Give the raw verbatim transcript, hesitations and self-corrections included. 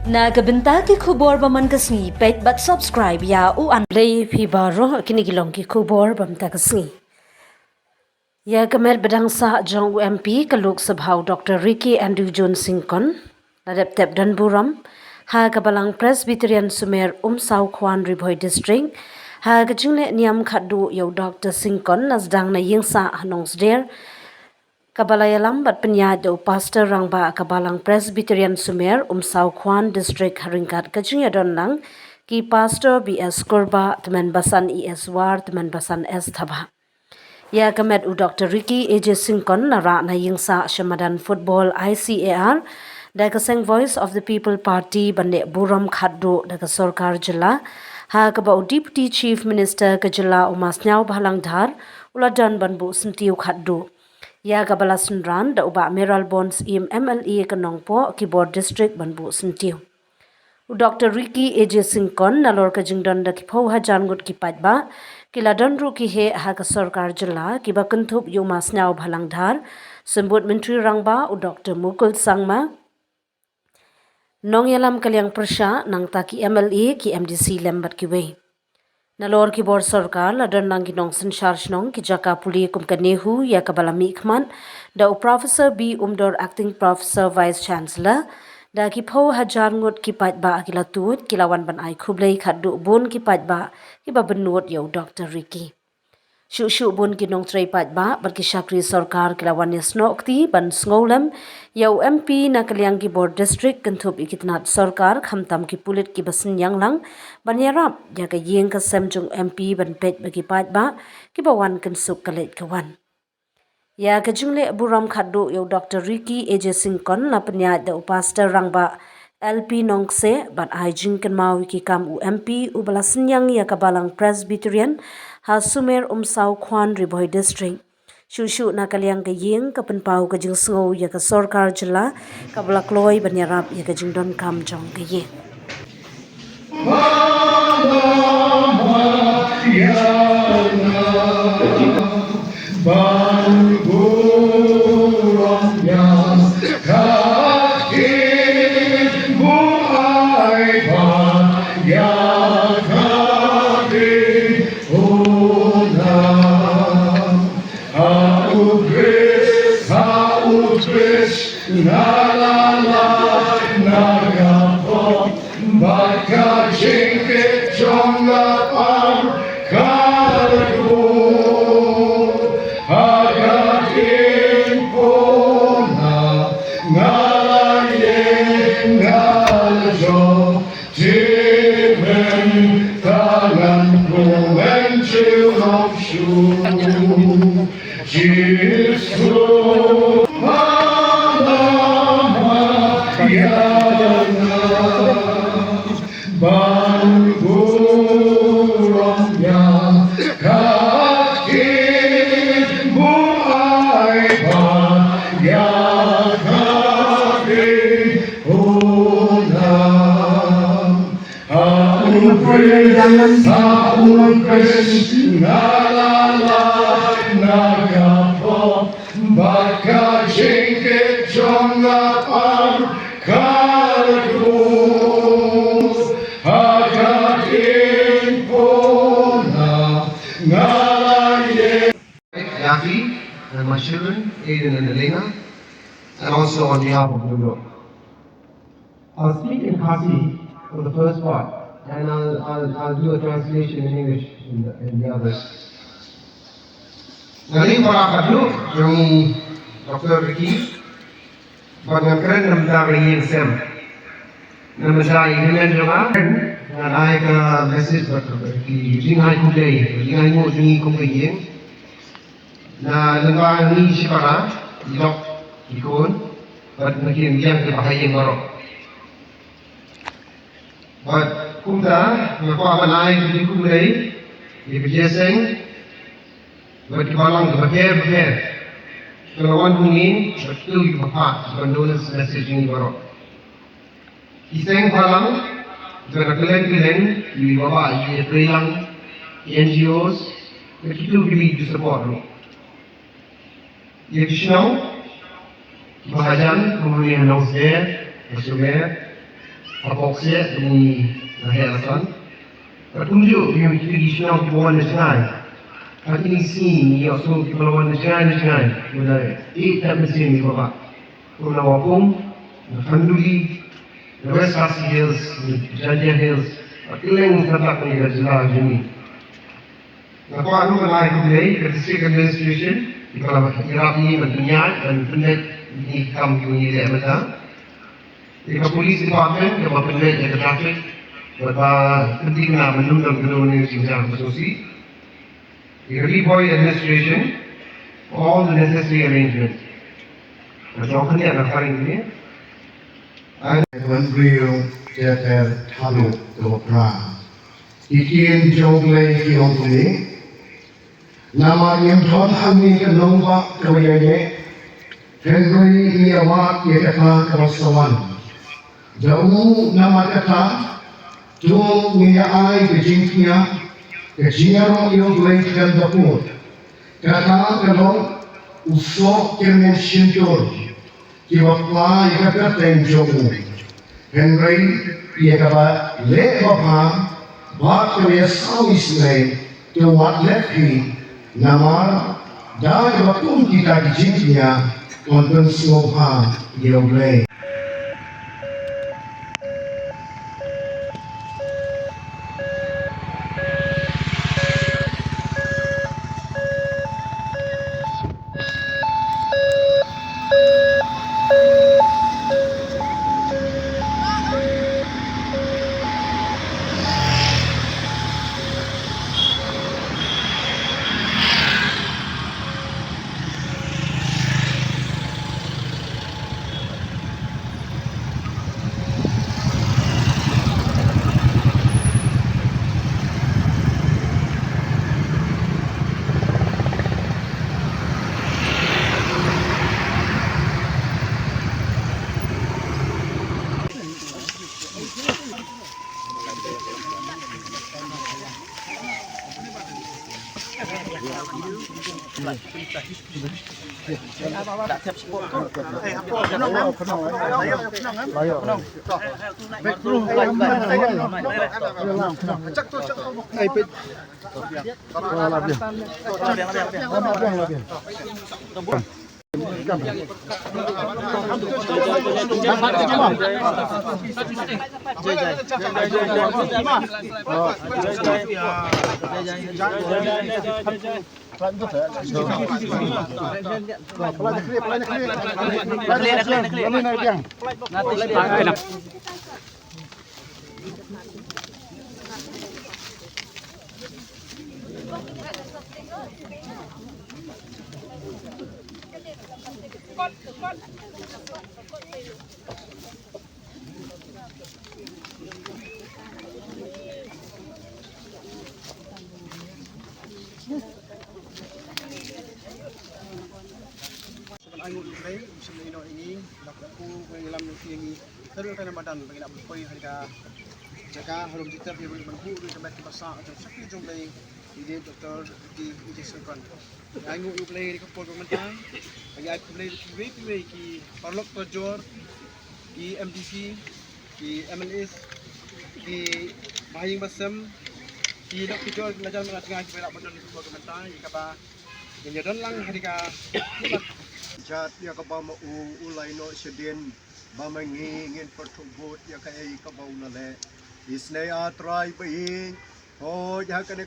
Na ka bynta ki khubor ba man ka sngi, peit bad subscribe ïa u an. Khublei phi baroh, kine ki long ki khubor ba mynta ka sngi. Ïa ka met ba dang sah jong u M P ka Lok Sabha u Doctor Ricky Andrew John Syngkon la dep tep don burom ha ka Balang Presbyterian Sumer Umsaw Khwan, Ri Bhoi District, ha ka jingleh niam khadduh ïa u Doctor Syngkon la sdang na ïing sah ha Nongsder, kaba la ïalam bad pynïaid da u Pastor Rangbah ka Balang Presbyterian Sumer Umsaw Khwan District, ha ryngkat ka jingïadon lang ki Pastor B S Kurbah, Tymmen Basan E S War, Tymmen Basan S Thabah. Ïa ka met u Doctor Ricky A J Syngkon la rah na ïing sah sha madan football I C A R da ka seng Voice of the People Party ban leh burom khadduh da ka sorkar jylla, ha kaba u Deputy Chief Minister ka jylla u Ma Sniawbhalang Dhar u la don ban buh syntiew khadduh. Ïa kaba la synran da u Bah Mayralborn Syiem M L A ka Nongpoh, ki bor district ban buh syntiew. U Doctor Ricky A J Syngkon, nalor ka jingdon da ki phew hajar ngut ki paidbah, ki la don ruh ki heh ha ka sorkar jylla, kiba kynthup ïa u Ma Sniawbhalang Dhar, Symbud Myntri Rangbah u Doctor Mukul Sangma, nongïalam ka liang pyrshah, nangta ki M L A, ki M D C lem bad kiwei. Nalor ki bor sorkar la don lang ki nongsynshar shnong, ki jaka pule kum ka NEHU ïa kaba la mihkhmat da u Professor B Umdor, Acting Professor, Vice Chancellor, da ki phew hajar ngut ki paidbah ki la tuid, ki la wan ban ai khublei khadduh bun ki paidbah kiba bynnud ïa u Doctor Ricky. Shuh shuh bun ki nongtrei paidbah bad ki shakri sorkar ki la wan ïasnoh kti ban sngewlem ïa u M P na ka liang ki bor district, kynthup ïa ki tnat sorkar, khamtam ki pulit kiba synñiang lang ban ïarap ïa ka ïing ka sem jong u M P ban peit ba ki paidbah kiba wan kynsuk ka leit ka wan. Ïa ka jingleh burom khadduh ïa u Doctor Ricky A J Syngkon la pynïaid da u Pastor Rangbah L P Nongkseh, ban ai jingkynmaw ïa ki kam u M P uba la synñiang ïa ka Balang Presbyterian ha Sumer Umsaw Khwan, Ri Bhoi District. Shuh shuh na ka liang ka ïing ka pynpaw ka jingsngew ïa ka sorkar jylla kaba la kloi ban ïarap ïa ka jingdonkam jong ka ïing. Ha u Khrist, ha u Khrist, nga la lait na ka pop, bad ka jingkit jong nga pang ka la dum. Ha ka diengphna nga la ïeng, nga la jop, Jisu, ban burom ïa ka ïing, buh ai pat ïa ka ïing. Unang ha u Khrist, ha u Khrist, nga la lait na ka pop, bad ka jingkit jong nga pang ka la dum. Ha ka diengphna nga la ïeng. Yafi and my children, Aiden and Elena, and also on behalf of New York. I'll speak in Khasi for the first part, and I'll, I'll, I'll do a translation in English in the, in the others. Nga ïeng para khadduh jong i Doctor Ricky, bad ngan kren na bynta ka ïing sem. Na bynta i hynmen jong nga, ngan ai ka message bad ki jingai khublei, jingai nguh jong i kum ka ïing. Na lyngba ngi shipara, i lok, i khun, bad na ki ïing ki bahaïing baroh. Bad kumta, nga kwah ban ai ka jingkhublei ïa ka jingïaseng bad ki balang kiba pher bapher kiba la wan hangne, bad kito kiba phah ki condolence message jong ngi baroh. Ki seng balang kiba na kylleng kylleng, kiba ïatrei lang, ki N G Os, bad kito kiba ju support ruh. Ïa ki shnong kiba hajan, kum hangne ha Nongsder, ha Sumer, Hapoh ksiar ngi la heh la san. Bad kumjuh ïa kito ki shnong kiba wan na jngai. Ha kine ki sngi ngi ïohsngew kiba la wan na jngai na jngai. Kiba la ïeit tad mynsiem ïa u paidbah. Kum na Wahpung, na Khanduli, na West Khasi Hills, na Jaintia Hills, bad kylleng satlak na ka jylla jong ngi. Nga kwah ruh ban ai khublei ïa ka District Administration, ïa ka la ïarap ïa ngi ban pynïaid, ban pynleit ïa ki kam kiba ngi leh mynta. Ïa ka Police Department, kaba pynleit ïa ka traffic, bad ba pynthikna ban ym don kano kano ka jingjia kaba sngewsih. Ïa ka Ri Bhoi Administration, for all the necessary arrangements. Nga jong khyndiat nga phareng ïa. Ai ban briew ter ter thalu kaba pra. Ki ktien jong U Blei ki ong kumne. Namar ngim don hangne ka nongbah kaba ïaineh, hynrei ngi ïawad ïa kata kaba sa wan. Da u namar kata, to ngin ïa ai ka jingkñia, ka jingïaroh ïa U Blei khlem da pud. Kata ka long u soh kyrmen shyntur. Kiba pla ïa ka kyrteng jong u. Hynrei ïa kaba leh babha bad kaba ïasaw isynei to wad leh phi, namar da kaba kum kita ki jingkñia, to pynsngewbha ïa U Blei. Ban ai nguh ïa U Blei, u shim ïa ngi, la kyrkhu, u ïalam ïa ngi, ka dur ka na madan, ba ngi lah ban poi ha ka jaka harum jingtep ïa u ban buh ïa ka met ka basa jong u shakri jong U Blei, ïa u Doctor D. Vijay Singson. Ai nguh ïa U Blei ïa ka por ba mynta, ai nguh ïa U Blei ïa kiwei kiwei ki paralok ka jor, ki M D C, ki M L As, ki bahaïing bahasem, ki lok ki jor, ki lajan bad ki jngai kiba lah ban don ïa ka por ba mynta, ïa kaba Ngin ïa don lang ha ka jingmut ïa kaba ma u u la ïehnoh shadien ba ma ngi ngin pyrthuh bud ïa kaei kaba u la leh. Isynei A Trai ba ïeit. Hooid ha kane